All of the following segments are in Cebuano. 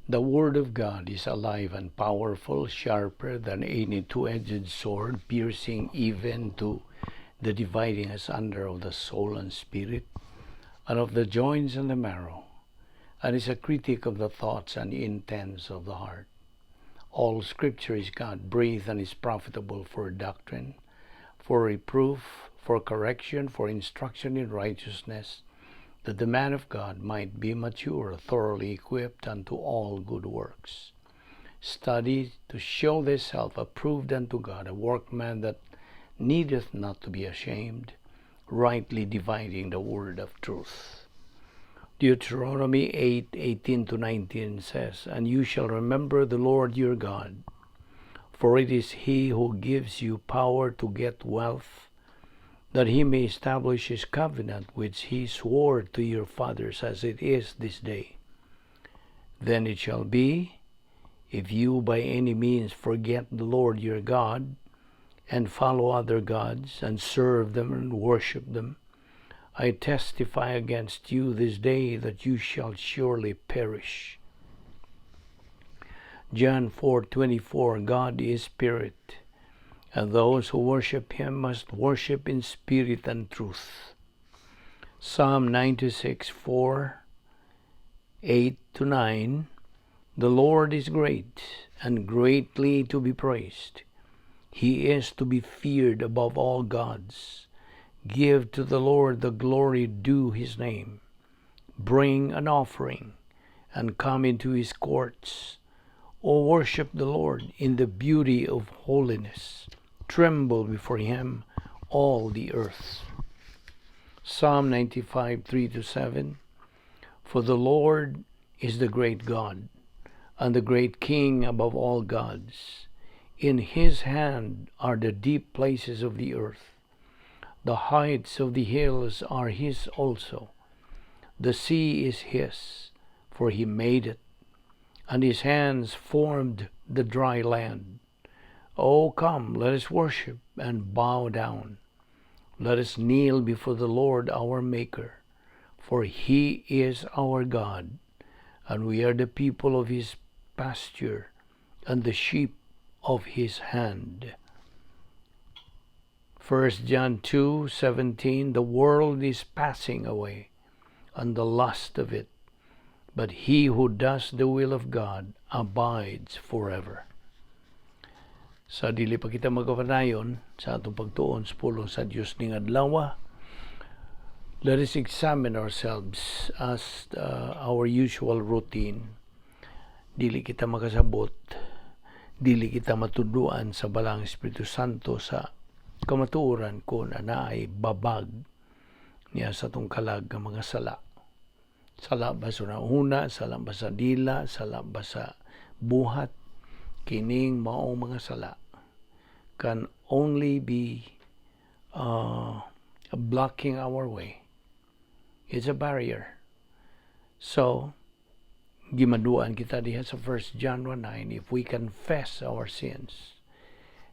The Word of God is alive and powerful, sharper than any two-edged sword, piercing even to the dividing asunder of the soul and spirit, and of the joints and the marrow, and is a critic of the thoughts and intents of the heart. All Scripture is God breathed and is profitable for doctrine, for reproof, for correction, for instruction in righteousness, that the man of God might be mature, thoroughly equipped unto all good works. Study to show thyself approved unto God, a workman that needeth not to be ashamed, rightly dividing the word of truth. Deuteronomy 8:18 to 19 says, "And you shall remember the Lord your God, for it is he who gives you power to get wealth, that he may establish his covenant which he swore to your fathers, as it is this day. Then it shall be, if you by any means forget the Lord your God, and follow other gods, and serve them and worship them, I testify against you this day that you shall surely perish." John 4:24, "God is spirit, and those who worship him must worship in spirit and truth." Psalm 96:4, 8 to 9, "The Lord is great and greatly to be praised. He is to be feared above all gods. Give to the Lord the glory due his name. Bring an offering and come into his courts. O worship the Lord in the beauty of holiness. Tremble before him, all the earth." Psalm 95, 3 to 7, "For the Lord is the great God, and the great King above all gods. In his hand are the deep places of the earth. The heights of the hills are his also. The sea is his, for he made it, and his hands formed the dry land. O come, let us worship and bow down. Let us kneel before the Lord our Maker, for he is our God, and we are the people of his pasture and the sheep of his hand." 1 John 2:17, "The world is passing away, and the lust of it, but he who does the will of God abides forever." Sa dili pa kita magpadayon sa atong pagtuon sa pulong sa Dios ning adlaw, let us examine ourselves as our usual routine. Dili kita makasabot, dili kita matuduan sa Balaang Espiritu Santo sa kamatuoran kung naay babag niya sa atong kalag nga mga sala. Sala ba sa una, sala ba sa dila, sala ba sa buhat, kining maong mga sala can only be blocking our way. It's a barrier. So, gimaduan kita diha sa 1 John 1:9, if we confess our sins,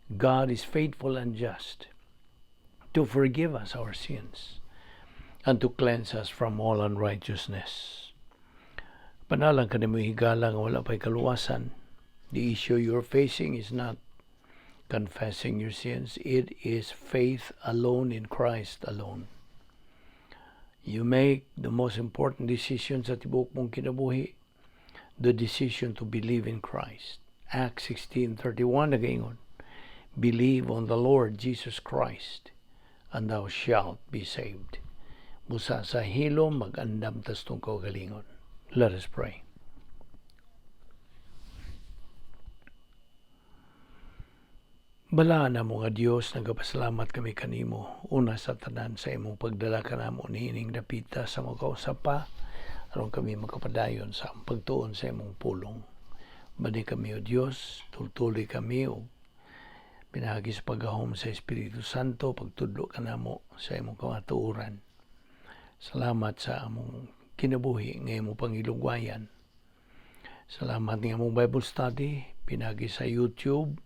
God is faithful and just to forgive us our sins and to cleanse us from all unrighteousness. Panalang kanimo, higala nga wala pa'y kaluwasan. The issue you're facing is not confessing your sins. It is faith alone in Christ alone. You make the most important decision sa tibuok mong kinabuhi, the decision to believe in Christ. Acts 16:31 nagaingon, "Believe on the Lord Jesus Christ, and thou shalt be saved." Busa sa hilom, mag-andam tas atong kaugalingon. Let us pray. Balaan namo nga Dios, nagapasalamat kami kanimo una sa tanan sa imong pagdala kanamo niining dapita sa makausap pa aron kami makapadayon sa pagtuon sa imong pulong. Bani kami, O Dios, tultuli kami og pinaagi sa paggahom sa Espiritu Santo, pagtudlo kanamo sa imong kamatuoran. Salamat sa among kinabuhi nga imong pangilugwayan. Salamat nga among Bible study pinaagi sa YouTube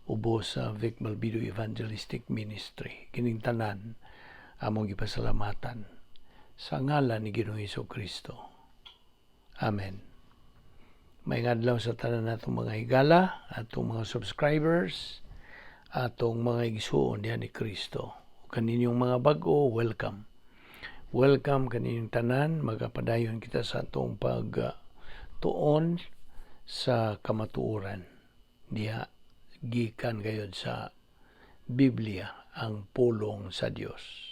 ubos sa Vic Malbido Evangelistic Ministry. Kining tanan among gipasalamatan sa ngalan ni Ginoong Hesus Kristo. Amen. Maayong adlaw sa tanan natong mga higala, atong mga subscribers, atong mga igsuon diha ni Kristo. Kaninyong mga bag-o, welcome. Welcome kaninyong tanan, magapadayon kita sa atong pag tuon sa kamatuoran. Diha gikan gayod sa Biblia, ang pulong sa Dios.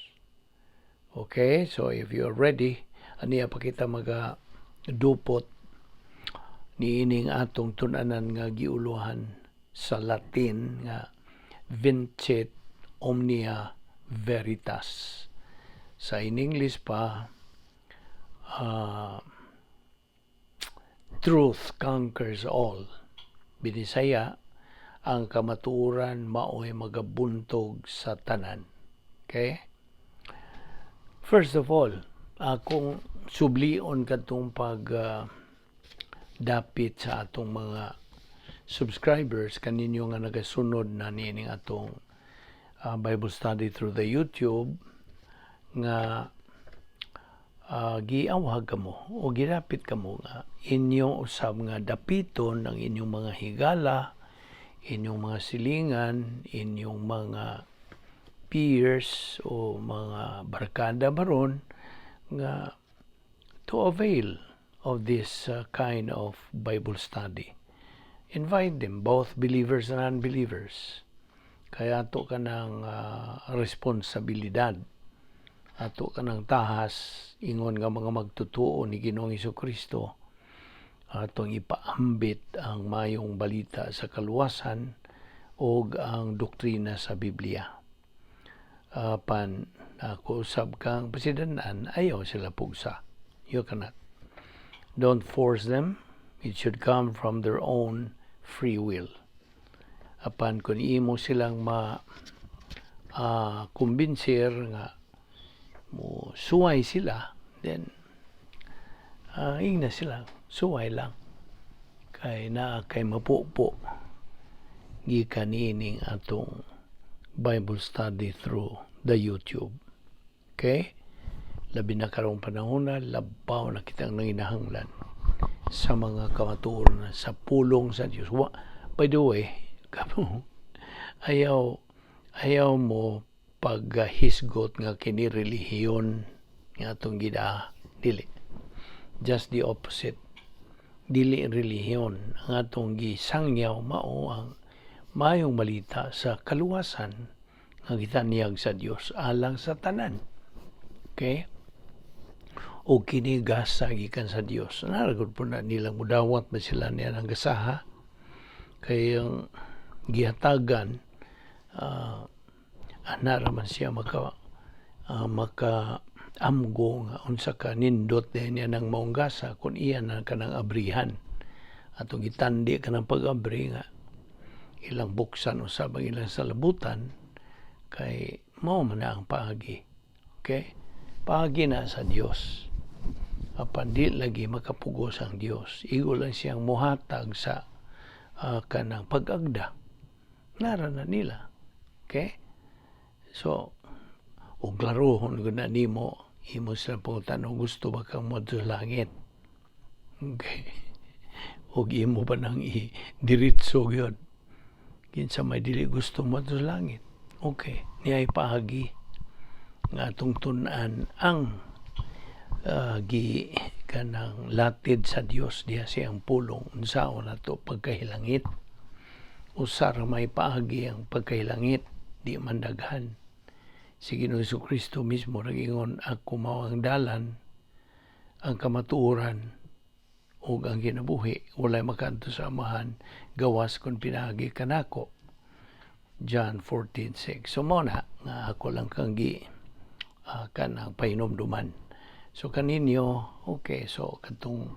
Okay, so if you're ready, aniya pa kita maga dupot niining atong tun-anan nga giuluhan sa Latin nga "Vincit Omnia Veritas". Sa in English pa, "Truth Conquers All". Binisaya, ang kamatuoran maoy magabuntog sa tanan. Okay? First of all, akong sublion kadtong pag dapit sa atong mga subscribers, kaninyo nga nagasunod na niining atong Bible study through the YouTube, nga giawhag kamo o gidapit kamo nga inyong usab nga dapiton ang inyong mga higala, inyong mga silingan, inyong mga peers o mga barkada baron nga to avail of this kind of Bible study. Invite them, both believers and unbelievers. Kaya ato ka ng responsibilidad. Ato ka ng tahas, ingon nga mga magtutuo ni Ginoong Kristo, atong ipaambit ang mayong balita sa kaluwasan o ang doktrina sa Biblia. Pan ako usab kang pasidanan, ayaw sila pugsa. You cannot. Don't force them. It should come from their own free will. Apan kung imo silang ma kumbinser nga mo suway sila, then ingna sila, suway lang. Kay naa kay mapupo gikan niining atong Bible study through the YouTube. Okay? Labi na karong panahon na labaw na kitang nanginahanglan sa mga kamatuoran sa pulong sa Dios. By the way, kamo ayaw ayaw mo paghisgot nga kini relihiyon nga atong gida, dili. Just the opposite. Dili relihiyon ang atong gisangyaw, mao ang mayong balita sa kaluwasan nga gitaniyag sa Dios alang sa tanan. Okay? O kini gasa gikan sa Dios. Naragod po na nilang mudawat ba sila niya ang gasaha. Kay ang gihatagan, ana raman siya maka amgo nga unsa ka nindot din niya ng maong gasa kung iya na kanang abrihan. Atong gitandi ka ng pag-abri nga ilang buksan usab ang ilang salabutan kay mao man na ang paagi. Okay? Paagi na sa Dios. Apan di lagi makapugos ang Dios. Igo lang siyang muhatag sa kanang pag-agda. Nara na nila. Okay? So, ug klarohon gud na nimo, imo sila pangutan-on, gusto ba kang moadto sa langit? Okay. Ug imo pa nang i-diretso gyud. Kinsa may dili gusto moadto sa langit? Okay, niay paagi nga atong tun-an ang gi kanang latid sa Dios diha siyang pulong, unsaon nato pagkahilangit. Usa ra may paagi ang pagkahilangit, di man daghan. Si Ginoong Kristo mismo nagingon, "Ako mao ang dalan, ang kamatuoran ug ang kinabuhi. Walay makaadto sa Amahan gawas kun pinaagi kanako." John 14:6. So mao na nga ako lang kang gi kanang pahinumduman. So kaninyo, okay, so katong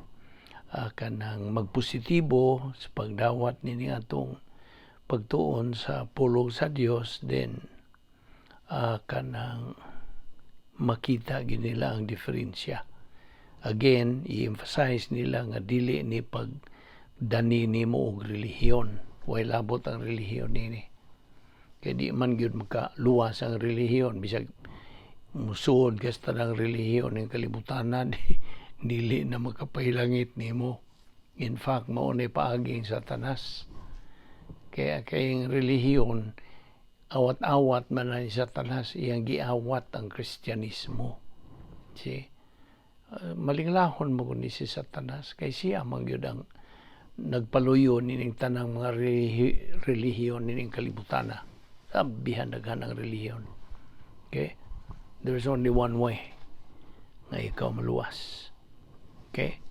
kanang magpositibo sa pagdawat nini atong pagtuon sa pulong sa Dios, then kanang makita gyud nila ang diferensya. Again, i-emphasize nila nga dili ni pag dani nimo og relihiyon. Way labot ang relihiyon nini. Kay di man gyud makaluwas ang relihiyon, bisag musuod ka sa tanang relihiyon ng kalibutan, dili na makapahilangit nimo. In fact, mao ni paaging Satanas. Kaya kayong relihiyon, awat-awat man na ni Satanas, iyang giawat ang Kristyanismo. See? Malinglahon mo ni si Satanas kay siya man gyud ang nagpaluyo nining tanang mga relihiyon nining kalibutana. Sabihan daghan ang relihiyon. Okay? There's only one way nga ikaw maluwas. Okay?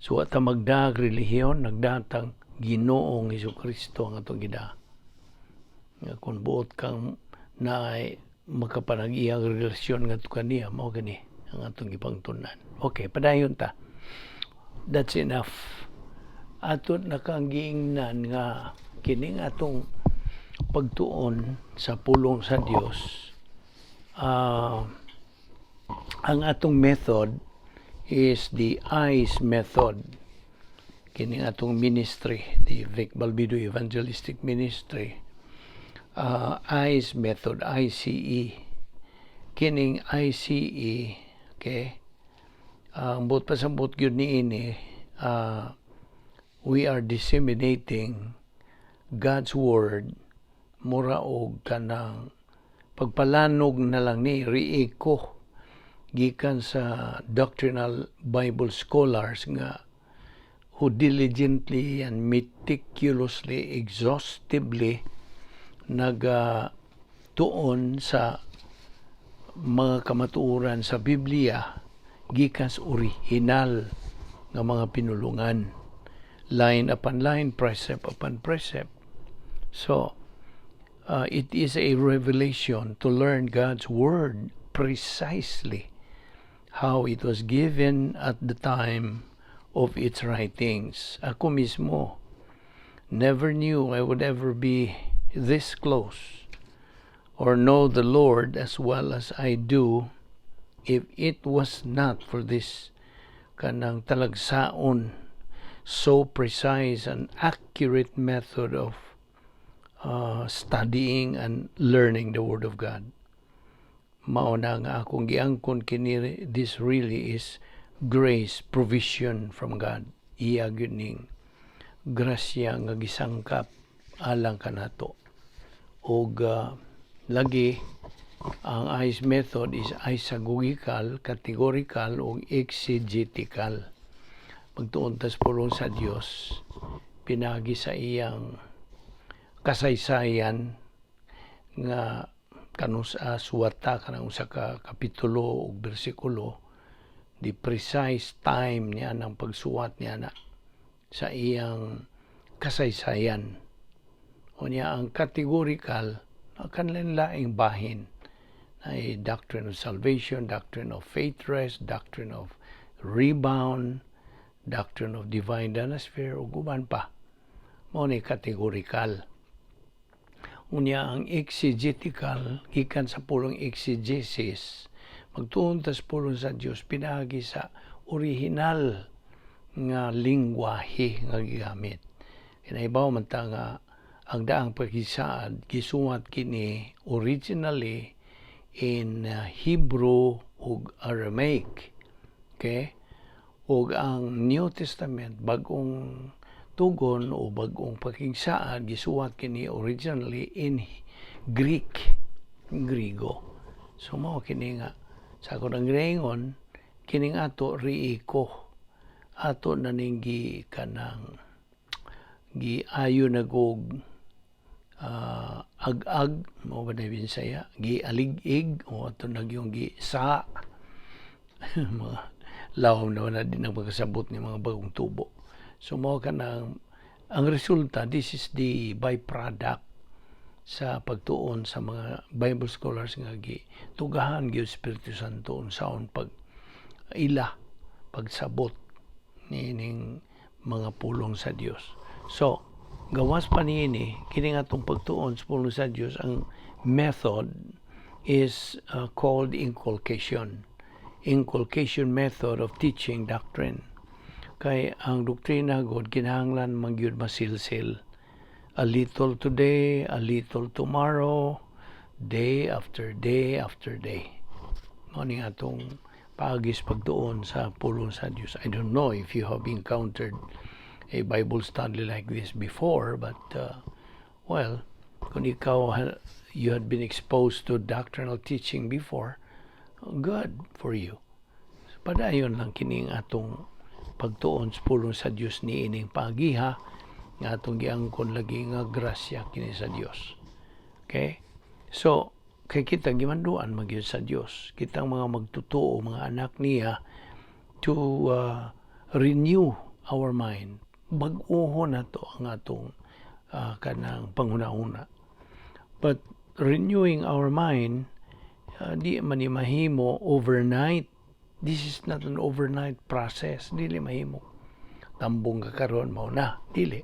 So at magdag relihiyon, nagdatang Ginoong Hesus Kristo ang atong gida. Nga kung buot kang na makapanag-iyang relasyon ngadto kaniya, mao gani ang atong gipangtunan. Okay, padayon ta. That's enough. Ato na kang giingnan nga kining atong pagtuon sa pulong sa Dios, ang atong method is the ICE method. Kining atong ministry, the Vic Balbido Evangelistic Ministry, ICE method, ICE. Kining ICE, okay, ang buot pasabot gyud niini, we are disseminating God's word, mura og kanang pagpalanog na lang ni re-echo gikan sa doctrinal Bible scholars nga who diligently and meticulously, exhaustively naga tuon sa mga kamatuoran sa Biblia gikan sa original nga mga pinulungan, line upon line, precept upon precept. So it is a revelation to learn God's word precisely how it was given at the time of its writings. Ako mismo never knew I would ever be this close or know the Lord as well as I do if it was not for this kanang talagsaon, so precise and accurate method of studying and learning the Word of God. Mao na nga akong giangkon kini, this really is grace, provision from God. Iya gyud ning grasya nga gisangkap alang kanato. Og lagi ang ICE method is isagogical, categorical ug exegetical. Pagtuon tas pulong sa Dios pinagi sa iyang kasaysayan nga kanus-a suwata kanang usa ka kapitulo ug bersikulo, the precise time niya ng pagsuwat niya na sa iyang kasaysayan. Unya ang categorical, kanang laing bahin ay doctrine of salvation, doctrine of faith rest, doctrine of rebound, doctrine of divine dynasphere, ug uban pa. Mao ni categorical. Unya ang exegetical, gikan sa pulong exegesis, magtuon tas pulong sa Dios pinaagi sa original nga lingwahe nga gigamit. Kinaibaw man ta nga ang Daang Pakisaad gisuwat kini originally in Hebrew ug Aramaic. Okay? Ug ang New Testament, Bagong Tugon o Bagong Pakigsaad, gisuwat kini originally in Greek, Grigo. So mao kini nga sa ako nang ginaingon, kining ato re-echo, ato na ning gi kanang giayo nagog ag-ag mo ba na Bisaya, gi alig-ig o ato nagyong gi sa mga lawom na din ang pagkasabot ni mga bagong tubo. So mao kanang ang resulta, this is the byproduct sa pagtuon sa mga Bible scholars nga gi tugahan gyud Espiritu Santo unsaon pag ila pagsabot niining mga pulong sa Dios. So gawas pa niini, kini nga atong pagtuon sa pulong sa Dios, ang method is called inculcation. Inculcation method of teaching doctrine. Kay ang doktrina god kinahanglan man gyud masilsil. A little today, a little tomorrow, day after day after day. Mao ni atong paagis pagtuon sa pulong sa Dios. I don't know if you have encountered a Bible study like this before, but well, kung ikaw you had been exposed to doctrinal teaching before, good for you. So, padayon lang kining atong pagtuon sa pulong sa Dios niining pagiha nga atong giangkon lagi nga grasya kini sa Dios. Okay? So, kay kita gimanduan man gyud sa Dios. Kitang mga magtutuo, mga anak niya, to renew our mind. Bag-oho nato ang atong kanang panghuna-huna. But renewing our mind, di man ni mahimo overnight. This is not an overnight process. Dili mahimo. Tambong ka karon, mao na. Dili.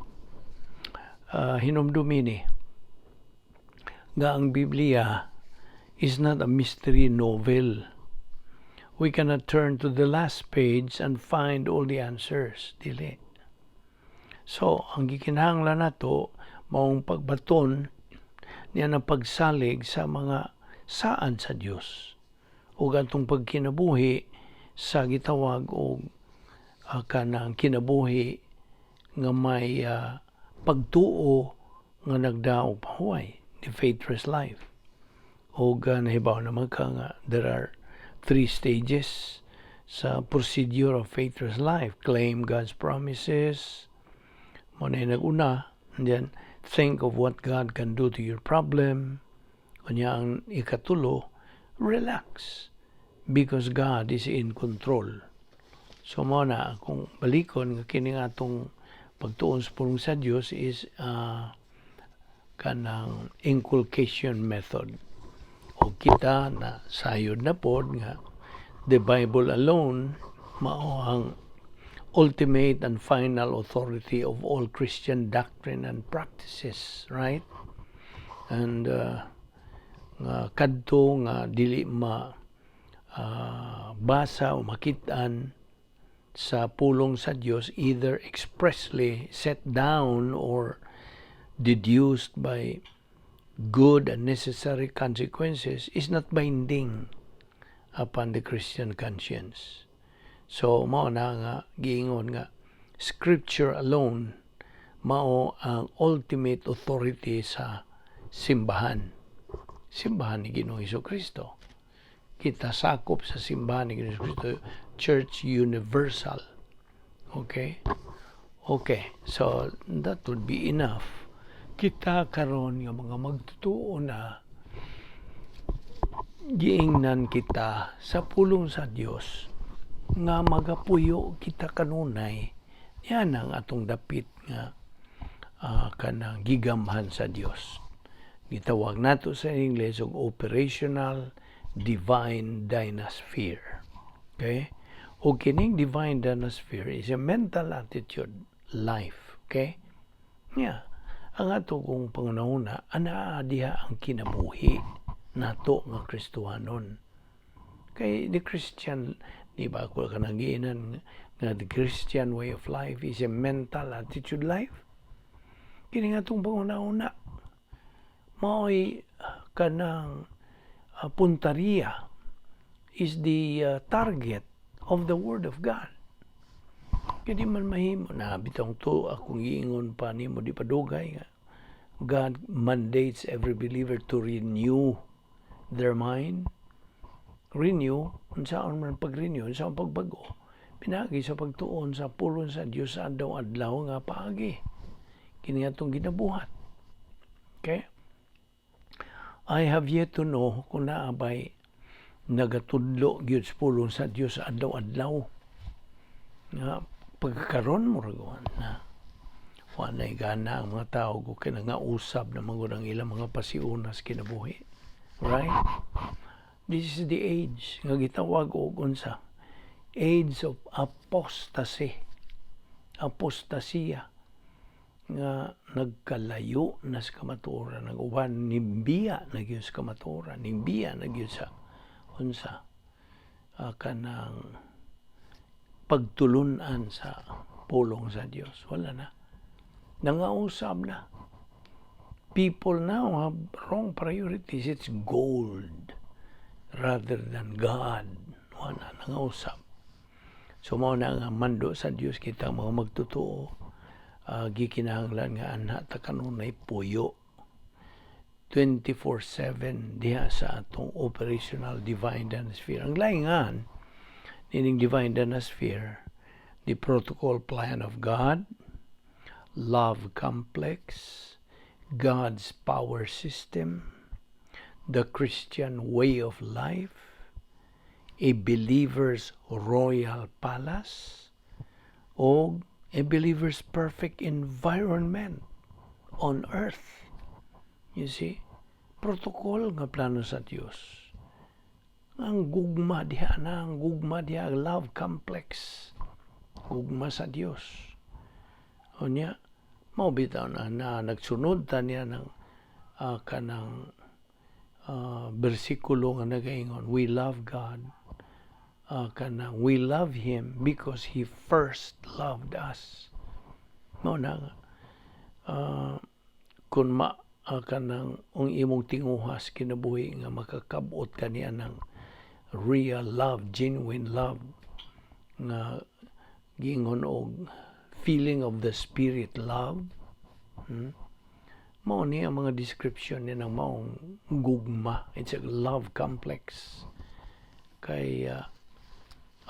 Hinumdumi ni nga ang Biblia is not a mystery novel. We cannot turn to the last page and find all the answers. Dili. So, ang gikinahanglan nato maong pagbaton niya ng pagsalig sa mga saad sa Dios ug atong pagkinabuhi sa gitawag og kanang kinabuhi nga may pagtuo nga nagdaog pahuway, the faithless life. Og nahibaw naman ka nga there are three stages sa procedure of faithless life: claim God's promises, mao na nag-una, and then think of what God can do to your problem. Unya ang ikatulo, relax because God is in control. So mao na kung balikon nga kini nga atong pagtuon sa pulong sa Dios is kanang inculcation method. O kita na sayod na pod nga the Bible alone mao ang ultimate and final authority of all Christian doctrine and practices, right? And nga kadto nga dili ma basa o makit-an sa pulong sa Dios, either expressly set down or deduced by good and necessary consequences, is not binding upon the Christian conscience. So mao na nga giingon nga Scripture alone mao ang ultimate authority sa simbahan. Simbahan ni Ginoong Kristo. Kita sakop sa simbahan ni Ginoong Kristo, Church Universal. Okay? Okay, so that would be enough. Kita karon nga mga magtutuo na, giingnan kita sa pulong sa Dios nga magapuyo kita kanunay. Yan ang atong dapit nga kanang gigamhan sa Dios. Gitawag nato sa English og operational divine dynasphere. Okay? O kining divine dynasphere is a mental attitude life. Okay? Yeah. Ang ato kong pangunahuna, anaa diha ang kinabuhi nato nga Kristohanon. Kay the Christian, di ba ako kanang giinan nga the Christian way of life is a mental attitude life? Kini nga atong pangunahuna, mao'y kanang puntariya, is the target of the Word of God. Kaya di man mahimo na bitong to akong giingon pa nimo di pa dugay nga God mandates every believer to renew their mind. Renew, unsaon man pag-renew, unsaon pagbago? Pinagi sa pagtuon sa pulong sa Dios sa adlaw-adlaw nga paagi. Kini atong ginabuhat. Okay? I have yet to know kung naa bay nagatudlo gyud sa pulong sa Dios sa adlaw-adlaw. Nga pagkakaron mo na wa na gana ang mga tao kung kina nga usab na man ang ilang mga pasiunas kinabuhi. Right? This is the age nga gitawag og unsa? Age of apostasy. Apostasiya nga nagkalayo na sa kamatuoran, ang uban nimbiya na gyud sa kamatuoran, nimbiya na gyud sa unsa, kanang pagtulunan sa pulong sa Dios. Wala na, nangausab na. People now have wrong priorities. It's gold rather than God. Wala, nangausab. So mao na nga mando sa Dios, kita mga magtotoo. Gikinahanglan nga anha ta kanunay puyo 24/7 diha sa atong operational divine sphere. Ang laingan nining divine sphere, the protocol plan of God, love complex, God's power system, the Christian way of life, a believer's royal palace, o a believer's perfect environment on earth. You see? Protocol nga plano sa Dios. Ang gugma diha na, ang gugma diha, love complex. Gugma sa Dios. O niya, mao bitaw na, na nagsunod ta niya ng kanang bersikulo nga nagaingon, "We love God," kanang we love Him because He first loved us. Mao na nga kung ma kanang ang imong tinguhas kinabuhi nga makakabot kaniya ng real love, genuine love nga giingon og feeling of the spirit love, Mao ni ang mga description niya ng maong gugma. It's a love complex kay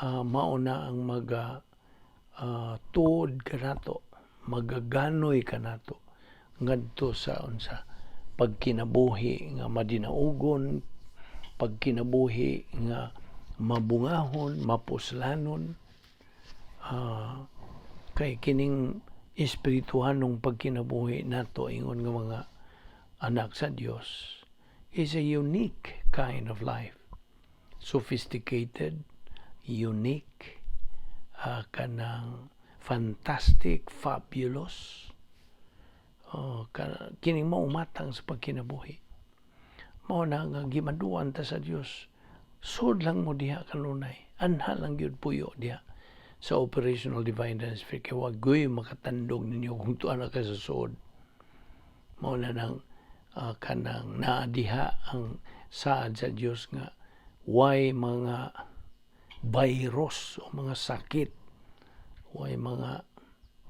mao na ang maga tuod kanato, magaganoy kanato ngadto sa unsa, pagkinabuhi nga madinaugon, pagkinabuhi nga mabungahon, mapuslanon, kay kining espirituhanong pagkinabuhi nato ingon nga mga anak sa Dios is a unique kind of life, sophisticated, unique, kanang fantastic, fabulous. Oh, kining maumatang sa pagkinabuhi. Mao na nga gimanduan ta sa Dios. Sud lang mo diha kanunay. Anha lang gyud puyo diha sa operational divine sphere kay wa gyud makatandog ninyo kung tuwa na ka sa suod. Mao na nang kanang naa diha ang saad sa Dios nga way mga virus o mga sakit, way mga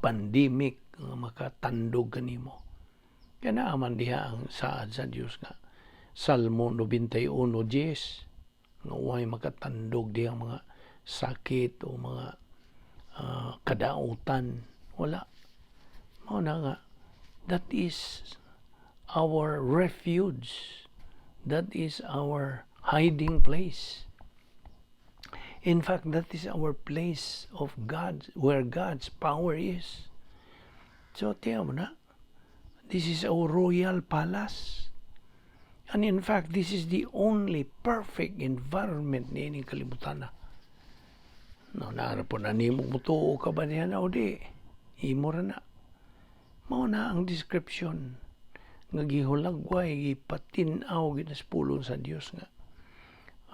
pandemic nga makatandog kanimo. Kaya naa man diha ang saad sa Dios nga Salmo 91:10 nga way makatandog diha mga sakit o mga kadautan. Wala. Mao na nga that is our refuge. That is our hiding place. In fact, that is our place of God, where God's power is. So, tiyan mo na, this is our royal palace. And in fact, this is the only perfect environment niining kalibutan na. No, naa ra po na nimo mutuo ka ba niya na o di? Imo ra na. Mao na ang description nga gihulagway, gipatin-aw ginaspulong sa Dios nga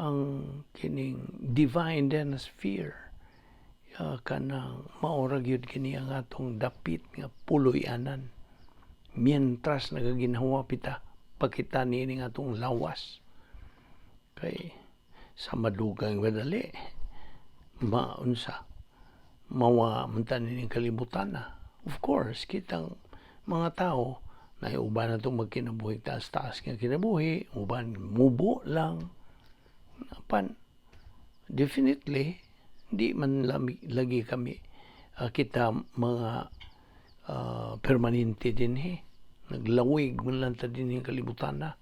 ang kining divine then sphere, kanang mao ra gyud kini ang atong dapit nga puloy-anan mientras nagaginhawa pita pakita niini atong lawas, kay sa madugang madali maunsa, mawa man ta nining kalibutan na. Of course, kitang mga tao na uban na itong magkinabuhi, taas-taas nga kinabuhi, uban mubo lang. Apan definitely di man lagi kami, kita mga permanente dinhi. Naglawig man lang ta dinhi kalibutan na.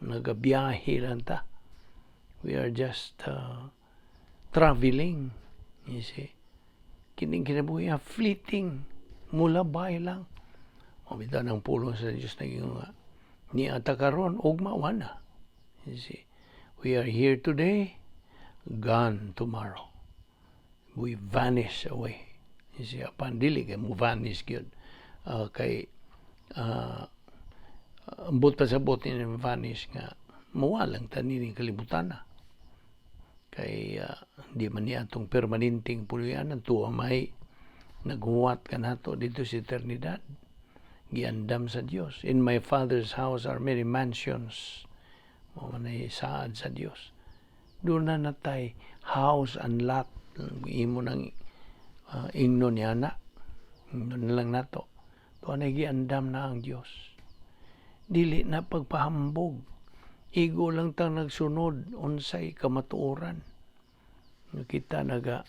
Nagabiyahe lang ta. We are just traveling. You see? Kining kinabuhi, fleeting. Mulabay lang. Mao bitaw ng pulong sa Diyos naging nga naa ta karon, ugma na. You see? We are here today, gone tomorrow. We vanish away. You see, apan dili kay mo vanish gyud. Kay ambot pa sa bot ni vanish nga mawalang ta nining kalibutan na. Kay di man niya atong permanenteng puloy-anan, tuwa may naghuwat kanato dito sa eternidad. Giandam sa Dios. "In my Father's house are many mansions." Mao man ay saad sa Dios. Doon na natay house and lot. Imo nang ingnon niya na. Ingnon na lang nato. Mao na giandam na ang Dios. Dili na pagpahambog. Igo lang tang nagsunod unsay kamatuoran. Nga kita naga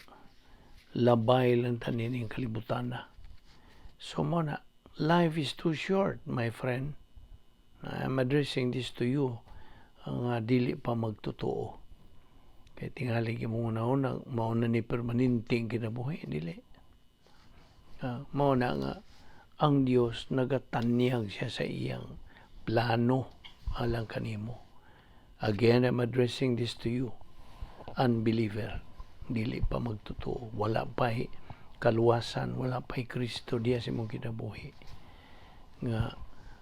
labay lang ta nining kalibutan na. So mao na, life is too short, my friend. I'm addressing this to you ang dili pa magtotoo. Kay tingali imong una mao na ni permanenteng kinabuhi, dili. Mao na nga ang Dios nagatanyag siya sa iyang plano alang kanimo. Again, I'm addressing this to you, unbeliever. Dili pa magtotoo. Wala pa kaluwasan, wala pa Kristo diya sa imong kinabuhi. Nga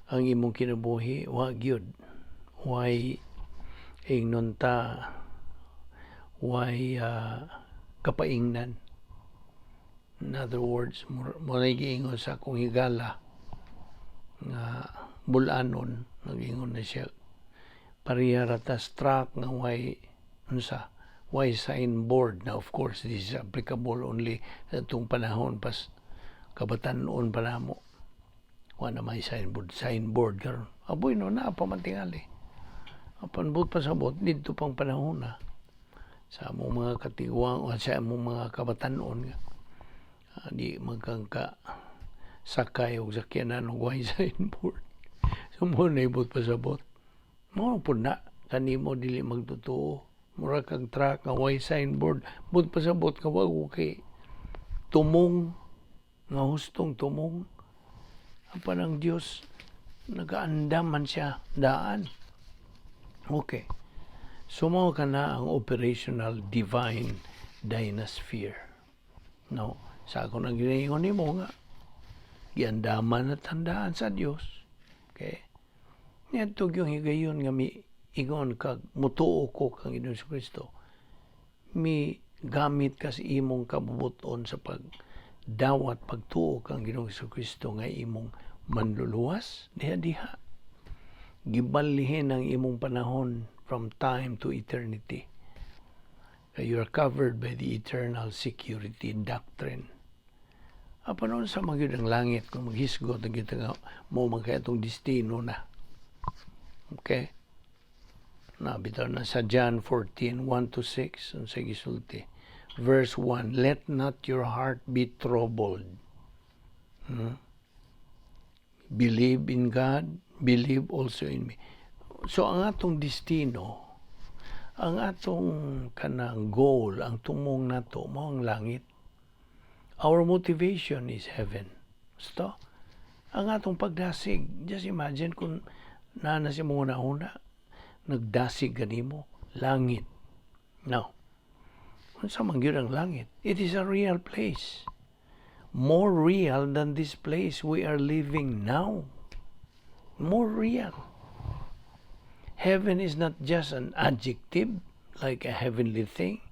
ang imong kinabuhi wa gyud. Way ingnon ta, way kapaingnan. In other words, mo na giingon sa akong higala nga bulanon, nag-ingon na siya, pareha ra tas truck nga way unsa, way signboard na. Of course, this is applicable only sa atong panahon pas kabatan-on pa namo. Wa na may signboard karon. Aboy no, naa pa man tingali. Apan buot pasabot didto pang panahon na sa among mga katigwang o sa among mga kabatan-on nga di magkang ka sakay og sakyanan og way signboard. So mao na buot pasabot, mao pud na kanimo dili magtotoo, mura kag truck nga way signboard. Buot pasabot nga wa kay tumong nga hustong tumong. Apan ang Dios nagaandam man siya daan. Okay, so mao kana ang operational divine dynasphere, no? Sa ako nang ginaingon nimo nga giandaman at handaan sa Dios. Okay, niadto yung higayon nga mi ingon kag mutuo ko kang Ginoong Kristo, mi gamit ka sa imong kabubuton sa pagdawat pagtuo kang Ginoong Kristo nga imong manluluwas. Diha diha gibalihin ang imong panahon from time to eternity. Kay you are covered by the eternal security doctrine. Apan unsa man gyud ang langit kung maghisgot ang kita nga mo man kay atong destino na? Okay? Na bitaw na sa John 14, 1 to 6, unsa gisulti? Verse 1, "Let not your heart be troubled. Believe in God, believe also in me." So ang atong destino, ang atong kanang goal, ang tumong nato mao ang langit. Our motivation is heaven. Basta, ang atong pagdasig, just imagine kung naa na sa imong una, nagdasig kanimo, langit. Now, unsa man gyud ang langit? It is a real place. More real than this place we are living now. More real. Heaven is not just an adjective, like a heavenly thing.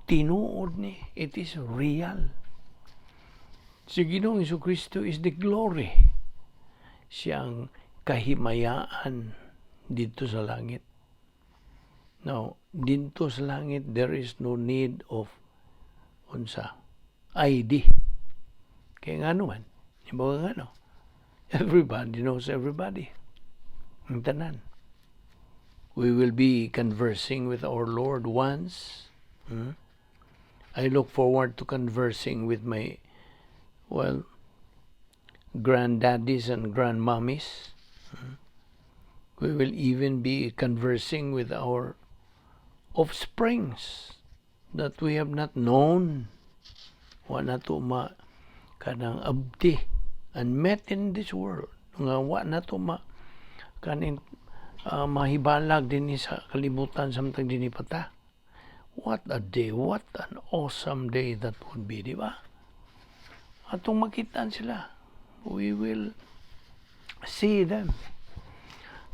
Tinuod ni, it is real. Si Ginoong Kristo is the glory. Siyang kahimayaan dito sa langit. Now, dito sa langit, there is no need of unsa, ID. Kaya nga naman, iba nga no, everybody knows everybody. Ang tanan. We will be conversing with our Lord once. I look forward to conversing with my, well, granddaddies and grandmommies. We will even be conversing with our offsprings that we have not known. Wa na to ma kanang abdi and met in this world. Nga wa na to ma kanin mahibalag din sa kalibutan samtang dinhi pa ta. What a day, what an awesome day that would be, di ba? Atong makitaan sila. We will see them.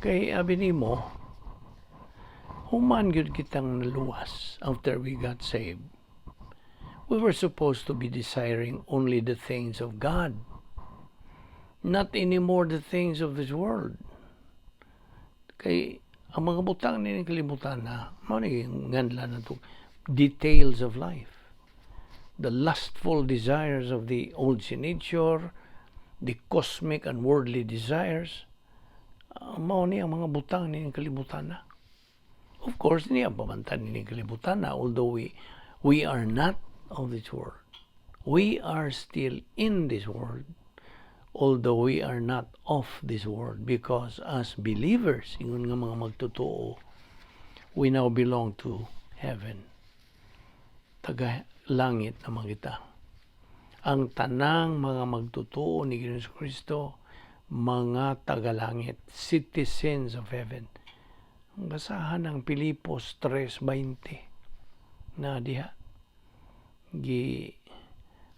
Kay abi nimo, human gyud kitang naluwas after we got saved. We were supposed to be desiring only the things of God, not anymore the things of this world. Kay ang mga butang ni kalibutan na, mao ni nganla na to, details of life. The lustful desires of the old sin nature, the cosmic and worldly desires. Mao ni ang mga butang ni kalibutan na. Of course, niya pamantan ni kalibutan na, although we are not of this world. We are still in this world, although we are not of this world, because as believers, ingon nga mga magtotoo, we now belong to heaven. Taga langit naman kita. Ang tanang mga magtotoo ni Ginoong Kristo, mga taga-langit, citizens of heaven. Ang basahan ng Pilipos 3:20 na diha gi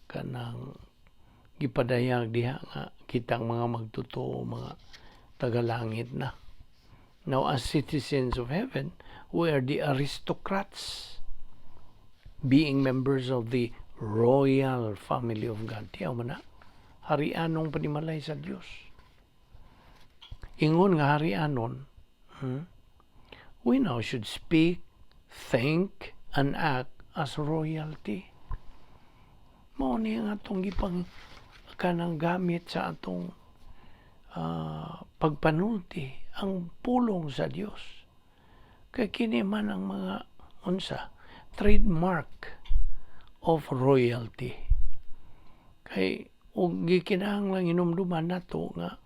kanang gipadayag diha nga kitang mga magtotoo, mga taga-langit na. Now, as citizens of heaven, we are the aristocrats, being members of the royal family of God. Tiyaw man na, harianong panimalay sa Dios. Ingon nga harianon, we now should speak, think, and act as royalty. Mao ni ang atong gipang kanang gamit sa atong pagpanulti, ang pulong sa Dios. Kay kini man ang mga unsa trademark of royalty. Kay ug gikinahanglan hinumduman nato nga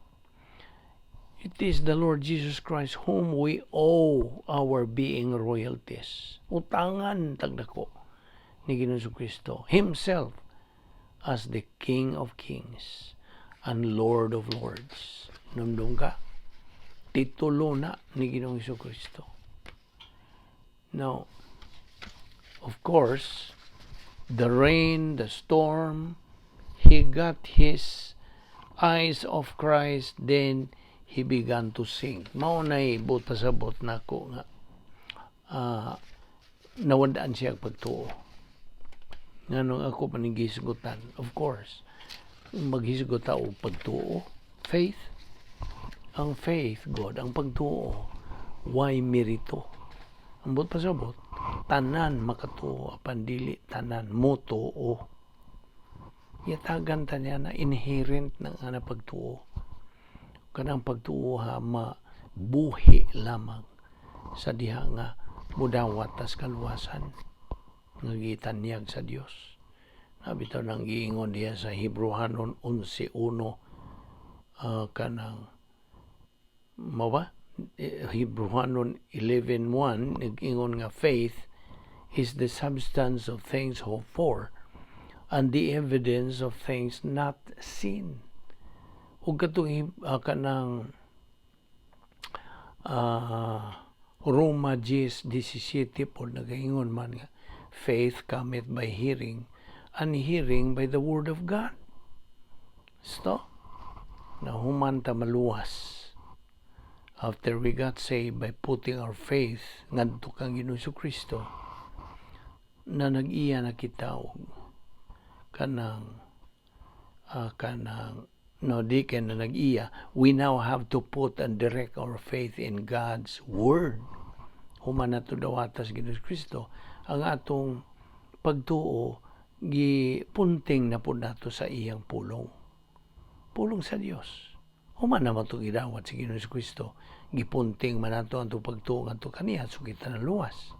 it is the Lord Jesus Christ whom we owe our being royalties. Utangan tagdako ni Ginoong Kristo himself as the King of Kings and Lord of Lords. Numdum ka? Titulo na ni Ginoong Kristo. Now, of course, the rain, the storm, he got his eyes off Christ, then he began to sink. Mao nay buot pasabot nako nga nawadaan siya pagtuo. Nganong ako pa ning gihisgutan? Of course, maghisgot ta og pagtuo, faith. Ang faith, God, ang pagtuo, way merito. Ang buot pasabot, tanan makatuo, apan dili tanan motuo. Yatagan ta niya na inherent ng ana pagtuo. Kanang pagtuo ha mabuhi lamang sa diha nga mudawat tas kaluwasan nga gitanyag sa Dios. Nabitaw nang giingon diha sa Hebreohanon 11:1, kanang mao ba? Hebreohanon 11:1 nag-ingon nga faith is the substance of things hoped for and the evidence of things not seen. Ug katong kanang Roma 10:17 po nagaingon man nga faith cometh by hearing and hearing by the word of God. So, nahuman ta maluwas after we got saved by putting our faith ngadto kang Ginoong Kristo na nag-iya na kita og kanang no di kay na nag-iya, we now have to put and direct our faith in God's word. Human nato dawata sa Ginoong Kristo, ang atong pagtuo gipunting na pud nato sa iyang pulong, pulong sa Dios. Human naman ito gidawat sa Ginoong Kristo, gipunting man nato ang atong pagtuo ngadto kaniya, so kita naluwas.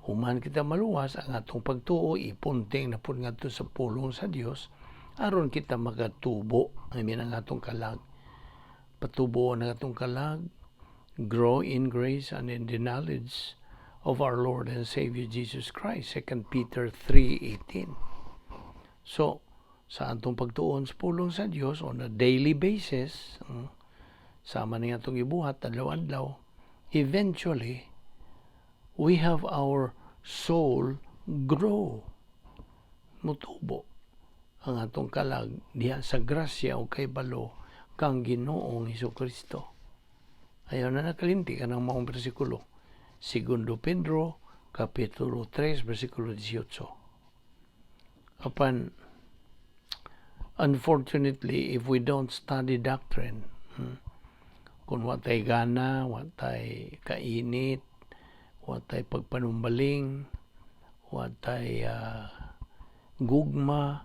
Human kita maluwas, ang atong pagtuo ipunting na pud ngadto sa pulong sa Dios aron kita makatubo. I mean, ang atong kalag, patubo ang atong kalag, grow in grace and in the knowledge of our Lord and Savior Jesus Christ, 2 Peter 3:18. So sa atong pagtuon sa pulong sa Dios on a daily basis, sama ni atong ibuhat adlaw-adlaw, eventually we have our soul grow, mutubo ang atong kalag diha sa grasya o kahibalo kang Ginoong Kristo. Ayaw na nakalimti ka ng maong bersikulo. Segundo Pedro, Kapitulo 3, versikulo 18. Apan, unfortunately, if we don't study doctrine, kung watay gana, watay kainit, watay pagpanumbaling, watay gugma,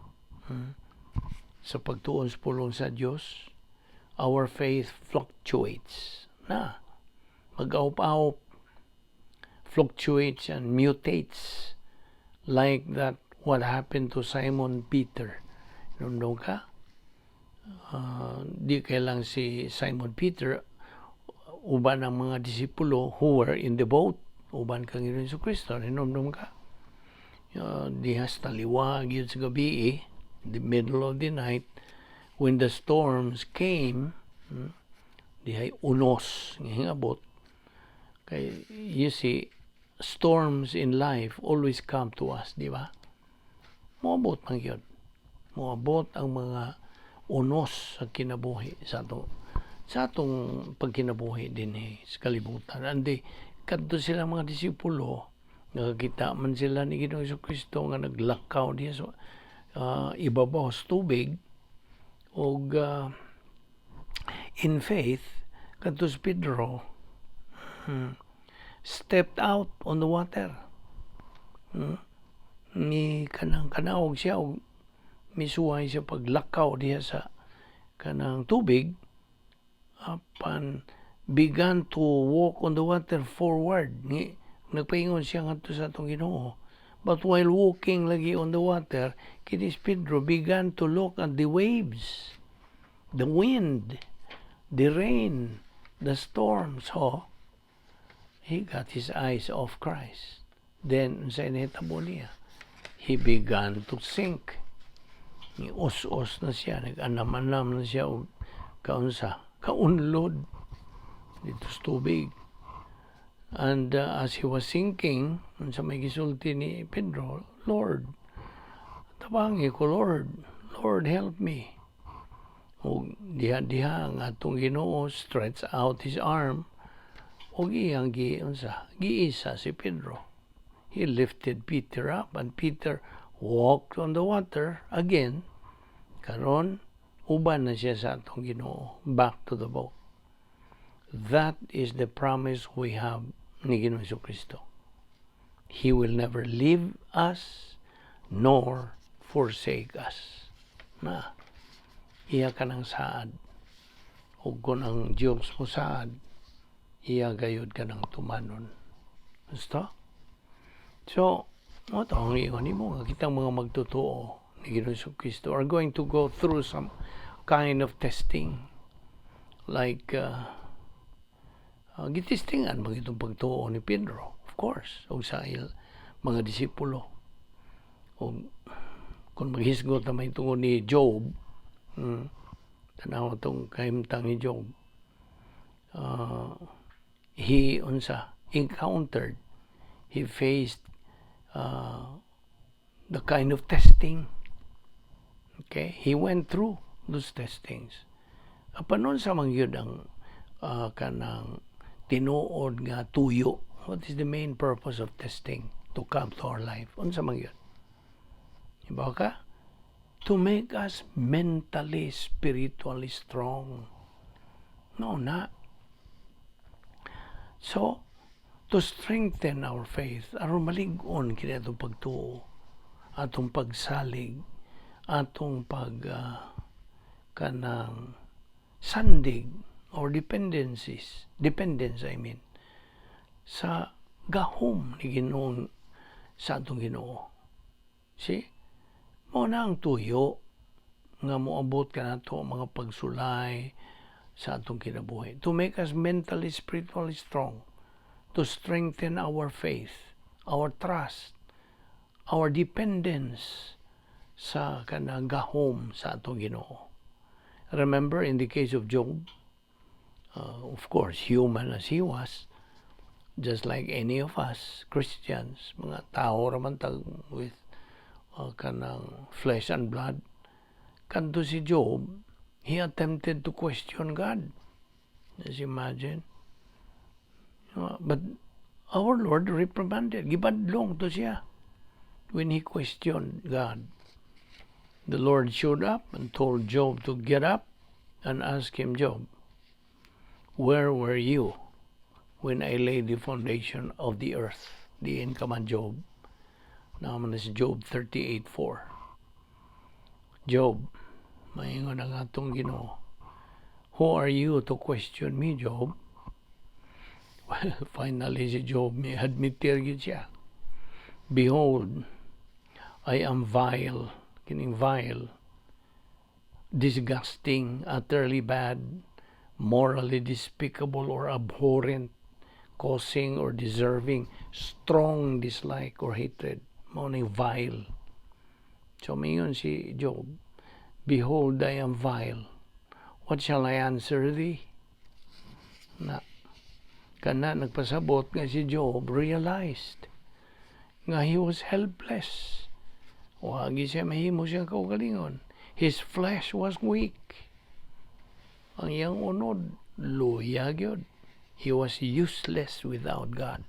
Sa pagtuon sa pulong sa Dios, our faith fluctuates. Na, mag-awp-awp, fluctuates and mutates like that, what happened to Simon Peter. Hinumdom ka? Di kay lang si Simon Peter, uban ang mga disipulo who were in the boat uban kang Ginoong Kristo. Hinumdom ka? Diha sa taliwag gyud sa gabi, in the middle of the night, when the storms came, dihay unos nga hingabot. Kay you see, storms in life always come to us, di ba? Moabot man gyud. Moabot ang mga unos sa kinabuhi sa atong pagkinabuhi dinhi sa kalibutan. Andi kadto sila mga disipulo, nakakita man sila ni Ginoong Kristo nga naglakaw diha sa ibabaw sa tubig ug in faith kadto si Pedro stepped out on the water. Ni kanang kanaog siya og misuway siya paglakaw diha sa kanang tubig, apan began to walk on the water forward. Ni nagpaingon siya ngadto sa atong Ginoo. But while walking lagi on the water, kini si Pedro began to look at the waves, the wind, the rain, the storm. So he got his eyes off Christ. Then unsay nahitabo niya? He began to sink. Ni us-us na siya, nag-anam-anam na siya og kaunsa, kaunlod didto sa tubig. And as he was sinking, unsa may gisulti ni Pedro? "Lord, tabangi ko, Lord. Lord, help me." Ug diha-diha ang atong Ginoo stretch out his arm ug iyang gi unsa, giisa si Pedro. He lifted Peter up and Peter walked on the water again. Karon uban na siya sa atong Ginoo back to the boat. That is the promise we have ni Ginoong Kristo. He will never leave us nor forsake us. Na, iya ka ng saad. Ug kung ang Diyos mo saad, iya gayud ka ng tumanon. Gusto? So, mao to ang ingon nimo nga kitang mga magtotoo ni Ginoong Kristo are going to go through some kind of testing, like gitestingan man itong pagtuo ni Pedro, of course, ug sa mga disipulo. Ug kung maghisgot na may tungod ni Job, tanaw itong kahimtang ni Job, he unsa encountered, he faced the kind of testing. Okay, he went through those testings. Apan unsa man gyud ang kanang tinuod nga tuyo? What is the main purpose of testing to come to our life? Unsa man gyud? Iba ka? To make us mentally, spiritually strong. No, not. So, to strengthen our faith, aron malig-on kini atong pagtuo, atong pagsalig, atong pag kanang sandig or dependencies, dependence, I mean, sa gahom ni Ginoo, sa atong Ginoo. See? Mao na ang tuyo nga moabot ka nato ang mga pagsulay sa atong kinabuhi. To make us mentally, spiritually strong. To strengthen our faith, our trust, our dependence sa kanang gahom sa atong Ginoo. Remember, in the case of Job, of course, human as he was, just like any of us Christians, mga tao raman tag with kanang flesh and blood. Kadto si Job, he attempted to question God. Just imagine. But our Lord reprimanded, gibadlong to siya when he questioned God. The Lord showed up and told Job to get up and ask him, "Job, where were you when I laid the foundation of the earth?" Diin ka man, Job? Naa man na si Job 38:4. Job, Maingon ang atong Ginoo, "Who are you to question me, Job?" Well, finally si Job mi admitir gyud siya. "Behold, I am vile." Kining vile, disgusting, utterly bad, morally despicable or abhorrent, causing or deserving strong dislike or hatred. Mao ning vile. So mingon si Job, "Behold, I am vile. What shall I answer thee?" Na, kana nagpasabot nga si Job realized nga he was helpless. Wa gyud siya mahimo siyang kaugalingon. His flesh was weak. Ang iyang unod, luya gyud. He was useless without God.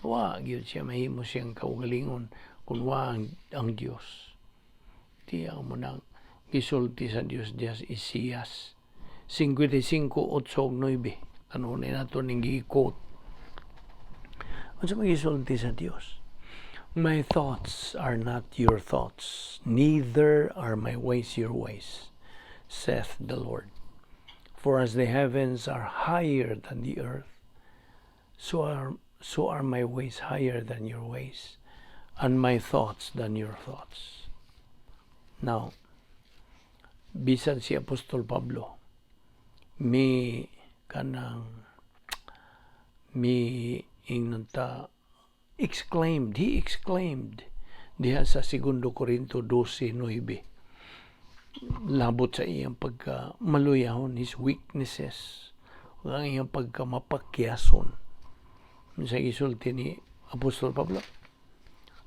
Wa gyud siya mahimo siyang kaugalingon kung wa ang Dios. Tiya mo nang gisulti sa Dios diya sa Isaias 55:8-9. Kanunay nato ning gi-quote. Unsa may gisulti sa Dios? "My thoughts are not your thoughts, neither are my ways your ways, saith the Lord. For as the heavens are higher than the earth, so are my ways higher than your ways, and my thoughts than your thoughts." Now, bisan si Apostol Pablo, mi kanang mi ingnon ta exclaimed, he exclaimed diha sa Segundo Corinto 12:9 labot sa iyang pagka maluyahon, his weaknesses, ang iyang pagka mapakyason. Sa gisulti ni Apostol Pablo,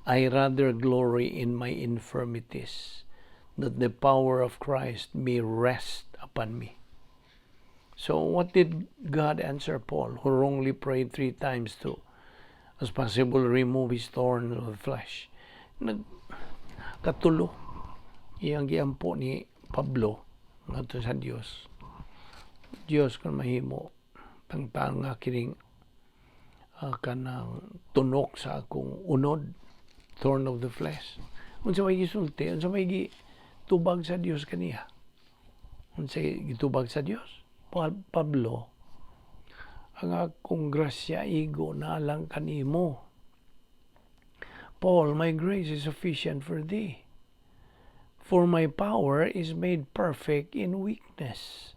"I rather glory in my infirmities, that the power of Christ may rest upon me." So what did God answer Paul, who wrongly prayed three times to, as possible, remove his thorn of the flesh? Nag katulo iyang giampo ni Pablo ngadto sa Dios. "Dios, kung mahimo, tangtanga kining kanang tunok sa akong unod," thorn of the flesh. Unsa may gisulti, unsa may gitubag sa Dios kaniya? Unsa gitubag sa Dios? "Pablo, ang akong grasya igo na lang kanimo. Paul, my grace is sufficient for thee. For my power is made perfect in weakness."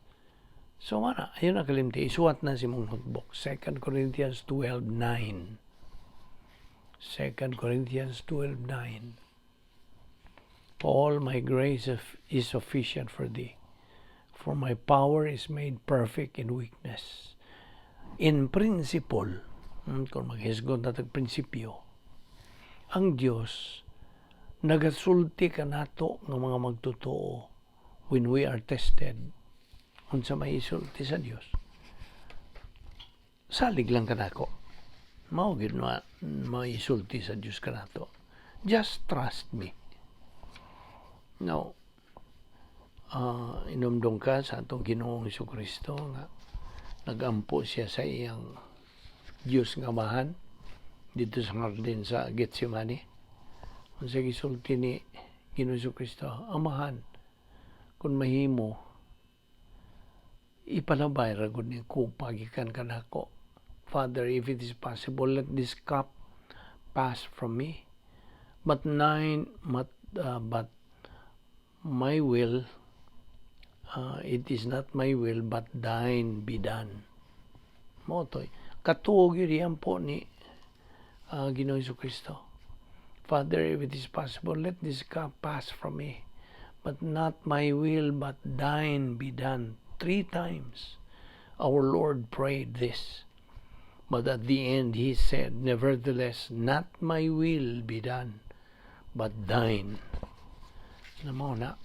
So mana, ayun na kalimti, isuwat na si mong notebook. 2 Corinthians 12:9. 2 Corinthians 12:9. "Paul, my grace is sufficient for thee, for my power is made perfect in weakness." In principle, kung maghisgot na tag prinsipyo, ang Dios nagasulti kanato nga mga magtotoo when we are tested. Unsa may isulti sa Dios? "Salig lang kanako." Mao gyud na maisulti sa Dios kanato. "Just trust me." Now, inumdong ka sa atong Ginoong Kristo nga nagampo siya sa iyang Dios nga Amahan dito sa hardin sa Gethsemane. Unsa gisulti ni Ginoong Kristo? "Amahan, kung mahimo, ipalabay ra gud ni kupa gikan kanako. Father, if it is possible, let this cup pass from me. But nine, but my will, it is not my will, but thine be done." Mao toy. Katuo gyud po ni Ginoong Kristo. "Father, if it is possible, let this cup pass from me. But not my will, but thine be done." Three times our Lord prayed this. But at the end he said, "Nevertheless, not my will be done, but thine." Na mao na.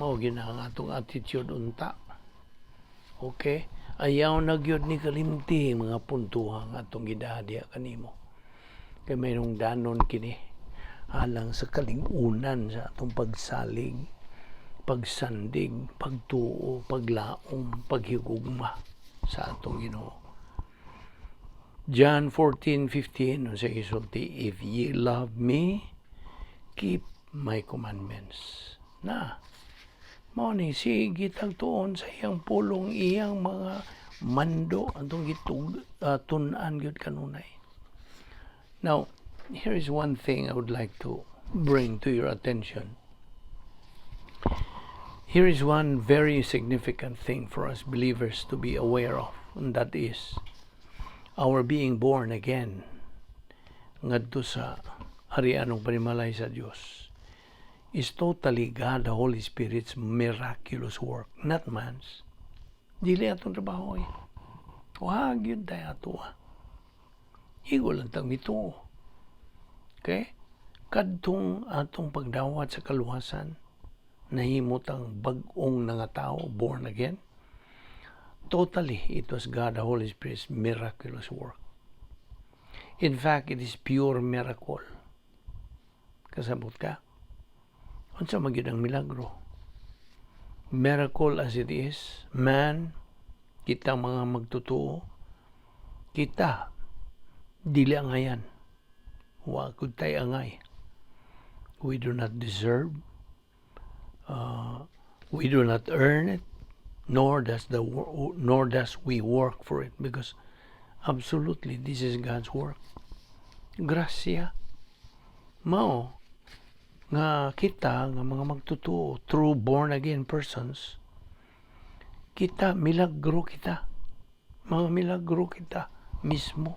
Mao gyud na ang atong attitude unta. Okay? Ayaw na gyud ni kalimti mga puntuha nga atong gidaa diha kanimo. Kay mayroong danon kini alang sa kalingunan sa atong pagsalig, pagsandig, pagtuo, paglaom, paghigugma sa atong Ginoo. John 14:15, unsa gisulti? "If ye love me, keep my commandments." Na. Mao ni sige tag tuon sa iyang pulong, iyang mga mando atong gitug tun-an gyud kanunay. Now, here is one thing I would like to bring to your attention. Here is one very significant thing for us believers to be aware of, and that is our being born again ngadto sa harianong panimalay sa Dios is totally God the Holy Spirit's miraculous work, not man's. Dili atong trabaho eh. Wa gyud tay ato ah. Igo lang tang mituo. Okay? Kadtong atong pagdawat sa kaluwasan, nahimo tang bag-ong nga tao, born again. Totally, it was God the Holy Spirit's miraculous work. In fact, it is pure miracle. Kasabot ka? Unsa man gyud ang milagro? Miracle as it is, man, kita mga magtotoo, kita, dili angayan. Wa gud tay angay. We do not deserve, we do not earn it, nor does we work for it, because absolutely this is God's work. Grasya. Mao nga kita nga mga magtotoo, true born again persons, kita milagro kita. Mga milagro kita mismo.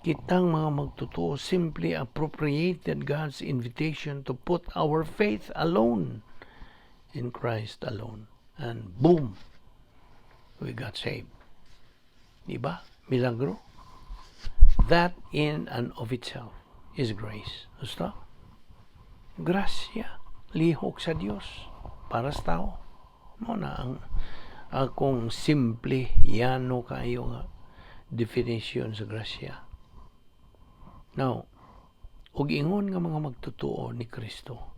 Kitang mga magtotoo simply appropriated God's invitation to put our faith alone in Christ alone. And boom, we got saved. Diba? Milagro. That in and of itself is grace. Gusto? Grasya. Lihok sa Dios para sa tao. Mao na ang akong simple, yano kayo nga definition sa grasya. Now, ug ingon nga mga magtotoo ni Kristo,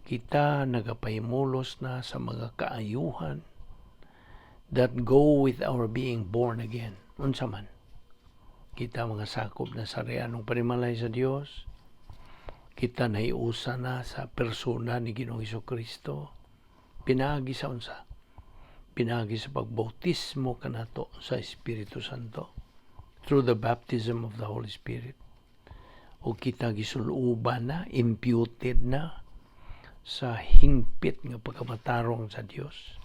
kita nagapahimulos na sa mga kaayuhan that go with our being born again. Unsa man? Kita mga sakop na sa harianong panimalay sa Dios. Kita nahiusa na sa persona ni Ginoong Kristo. Pinaagi sa unsa? Pinaagi sa pagbautismo kanato sa Espiritu Santo, through the baptism of the Holy Spirit. O kita gisuluban na, imputed na sa hingpit nga pagkamatarong sa Dios.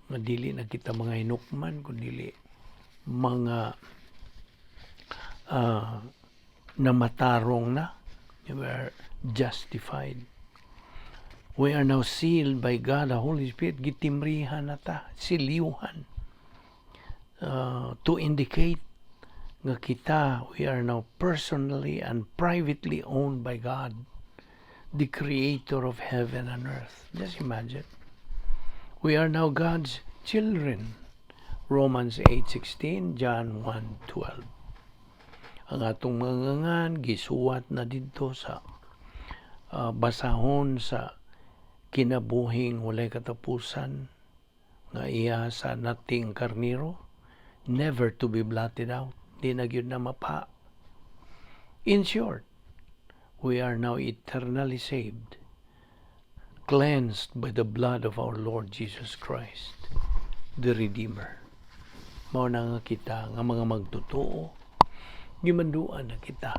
Nga dili na kita mga hinukman, kundi mga namatarong na. We are justified. We are now sealed by God, the Holy Spirit. Gitimrihan na ta, siliuhan. To indicate nga kita, we are now personally and privately owned by God, the creator of heaven and earth. Just imagine. We are now God's children. Romans 8:16, John 1:12. Ang atong mga ngangan gisuwat na didto sa basahon sa kinabuhing walay katapusan nga iya sa nating karniro, never to be blotted out. Di na gyud na mapa. In short, we are now eternally saved, cleansed by the blood of our Lord Jesus Christ, the Redeemer. Mao na nga kita nga mga magtotoo, gimanduan na kita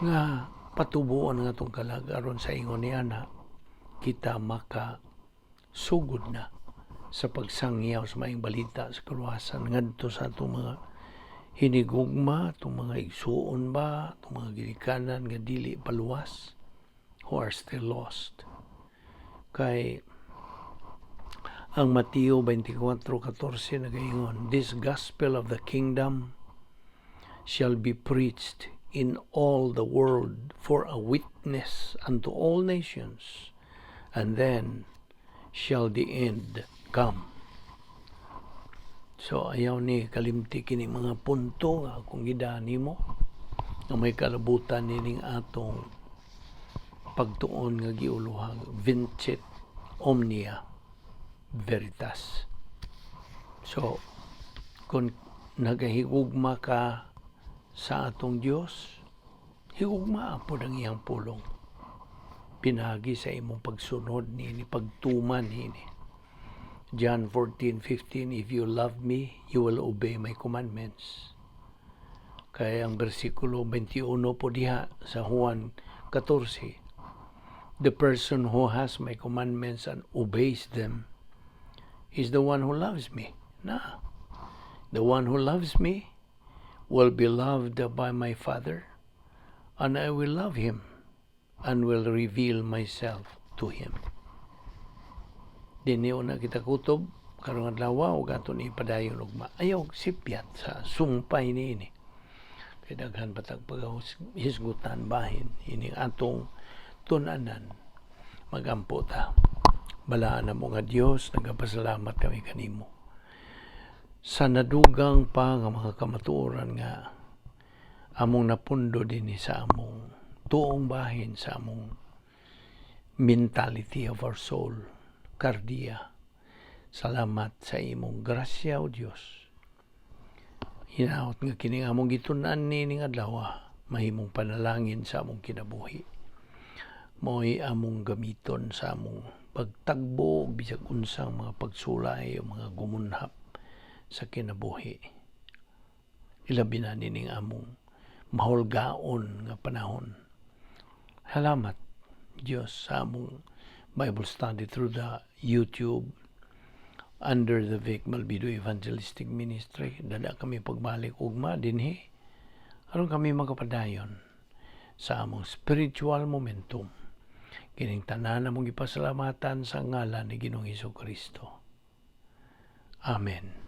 nga patubuon ang atong kalag aron sa ingon ni ana kita maka sugod na sa pagsangyaw sa maayong balita sa kaluwasan ngadto sa atong mga hinigugma, atong mga igsuon ba, atong mga ginikanan nga dili paluwas, who are still lost. Kay ang Mateo 24:14 nagaingon, "This gospel of the kingdom shall be preached in all the world for a witness unto all nations, and then shall the end come." So ayaw ni kalimti kini mga punto nga akong gidani mo nga may kalabutan nining atong pagtuon nga giuluhag Vincit Omnia Veritas. So kung nagahigugma ka sa atong Dios, higugma pod ang iyang pulong. Pinaagi sa imong pagsunod niini, pagtuman niini. John 14:15, "If you love me, you will obey my commandments." Kaya ang versikulo 21 po diha sa Juan 14, "The person who has my commandments and obeys them is the one who loves me." Na. "The one who loves me will be loved by my Father, and I will love him and will reveal myself to him." Dinhi na kita kutob karong adlaw ug ato ni padayon ugma. Ayaw sipyat sa sumpay niini. Kay daghan pa tag paghisgutan bahin ining atong tun-anan. Magampo ta. Balaan namo nga Dios, nagapasalamat kami kanimo sa nadugang pa nga mga kamatuoran nga among napundo dinhi sa among tuong bahin, sa among mentality of our soul, kardia. Salamat sa imong grasya, O Dios. Hinaot nga kining among gitun-an niining adlaw mahimong panalangin sa among kinabuhi. Mo'y among gamiton sa among pagtagbo og bisag unsang mga pagsulay o mga gumunhap sa kinabuhi. Ilabi na nining among mahulgaon nga panahon. Salamat, Diyos, sa among Bible study through the YouTube under the Vic Malbido Evangelistic Ministry. Dada kami pagbalik ugma dinhi aron kami makapadayon sa among spiritual momentum. Kining tanan among gipasalamatan sa ngalan ni Ginoong Hesus Kristo. Amen.